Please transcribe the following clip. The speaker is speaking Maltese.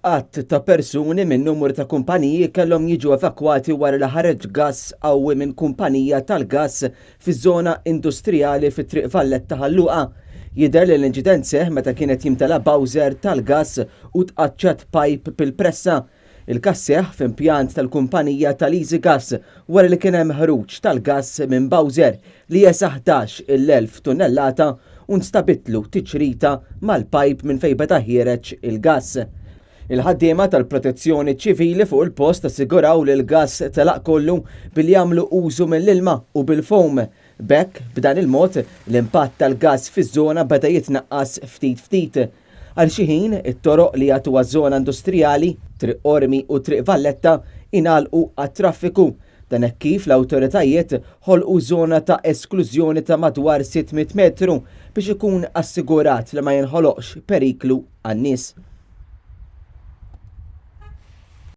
Għadd ta' persuni minn numru ta' kumpaniji kellhom jiġu evakwati wara li ħareġ gass qawwi minn kumpanija tal-gass fiż-żona industrijali fi Triq Valletta Ħal Luqa. Jidher li l-inċident seħħ meta kien qed jimtela bowser tal-gass u tqaċċat pajp bil-pressa. Il-każ seħħ f'impjant tal-kumpanija tal-Easy Gas wara li kien hemm ħruġ tal-gass minn bowser li jesa' 11,000 tunnellata u nstabitlu tiċrita mal-pajp minn fejn beda ħiereġ il-gass. Il-ħaddiema tal-Protezzjoni Ċivili fuq il-post assiguraw li l-gass telaq kollu billi għamlu użu mill-ilma u bil-foam. B'hekk, b'dan il-mod, l-impatt tal-gass fiż-żona beda jitnaqqas ftit ftit. Għal xi ħin, it-toroq li jagħtu għaż-żona industrijali, Triq Qormi u Triq Valletta, ingħalqu għat-traffiku. Dan hekk kif l-awtoritajiet ħolqu żona ta' esklużjoni ta' madwar 600 metru biex ikun assigurat li ma jinħoloqx periklu għan-nies.